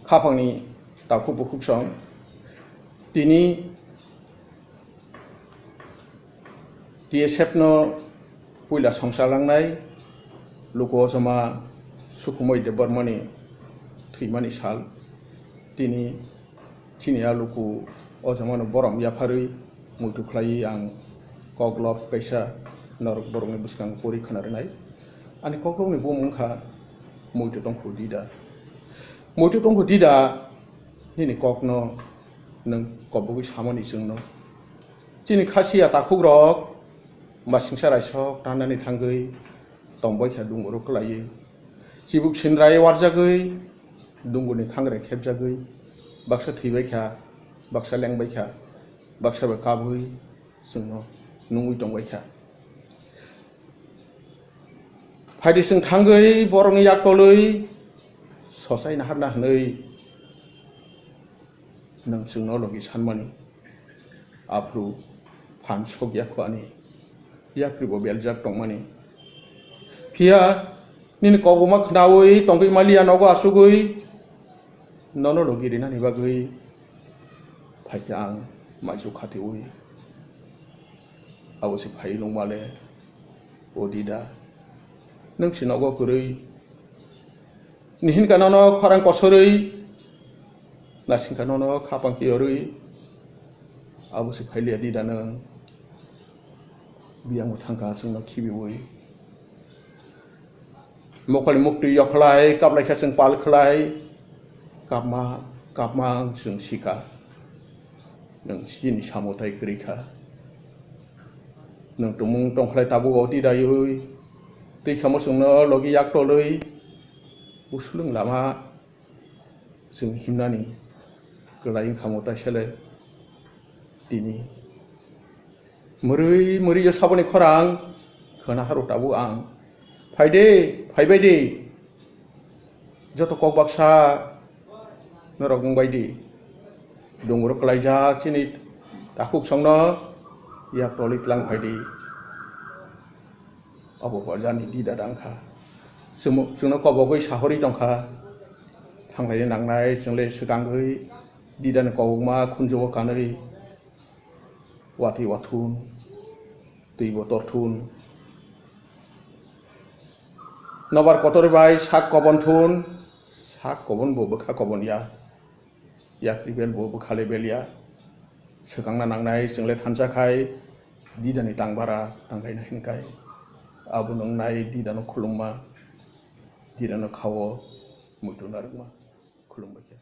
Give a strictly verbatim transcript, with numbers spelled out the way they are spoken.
Khapangni takhuk bukhuk song tini T S F no puila songcha langnai luku ojama Sukhumoi Debbarmani thwimani sal. Tini chini a luku ojamano borom yapharwi muitu khlaiwi ang koklop kaisa norok borokni bwskango pori khna rwnai. Ani koklopni bumung wngkha Muitu Tongkhu Dida. Muitu Tongkhu Dida nini kokno nwng kobogwi samani chwngno. Chini khasiya takhukrok masingsa raisok tanani thangwi tongbaikha dunguro kwlaiwi. Chibuk sindrai warjagwi dunguni khangre khepjagwi baksa thwibaikha, baksa lengbaikha, baksa bai kabwi chwngno nungwi tongbaikha. Phaidi chwng thangwi borokni yaktolwi sochai naharna hwnwi nwng chwngno logi sanmani. Aphuru phan sokya kho ani, yapri bo beljak tongmani. Phiya nini koboma khnaui tongwi maliya nogo asugwi nono logi rinani bagwi phaikha ang maisu khatiui. Abo se phai nungmale, o Dida, nwng se nogo kwrwi. Nihinka nono khorang kosorwi, nasingka nono khapang kiyorwi, abo se phailiya Dida nwng. Biyangbo thangkha chwngno khibiui. Mokholni muktwi yokhlai, kaplaikha chwng pal khlai, kapma, kapma ang chwng sika. Nwng chini samotai kwrwi kha. Nwng tumung tongkhlai tabuk o Didaiui. Twi khamo chwngno logi yaktolwi. Usulung lama chwng himnani kwlai wngkha mo taisele tini. Mwrwi mwrwi o saboni khorang khwna haru tabuk ang. Phaide, phaibai di. Joto kok baksa norok wngbai di. Dungro kwlaijak chini takhuk songno yak toli tlang phaidi. Abo bo jani Dida dang kha. Chwngno kobogwi sahorwi tong kha. Thanglai nangnai chwngle swkangwi Didani kobokma khunjugo kanwi watwi wathun, twibo torthun. Nobar kotor bai sak kobon thun, sak kobon bo bwkha kobon ya. Yakri bel bo bwkhale bel ya. Swkangna nangnai chwngle thansa khai Didani tangbara tanglaina hinkai. Abo nwngnai Didano khulumma, Didano khao muitu narwkma. Khulumbai khe.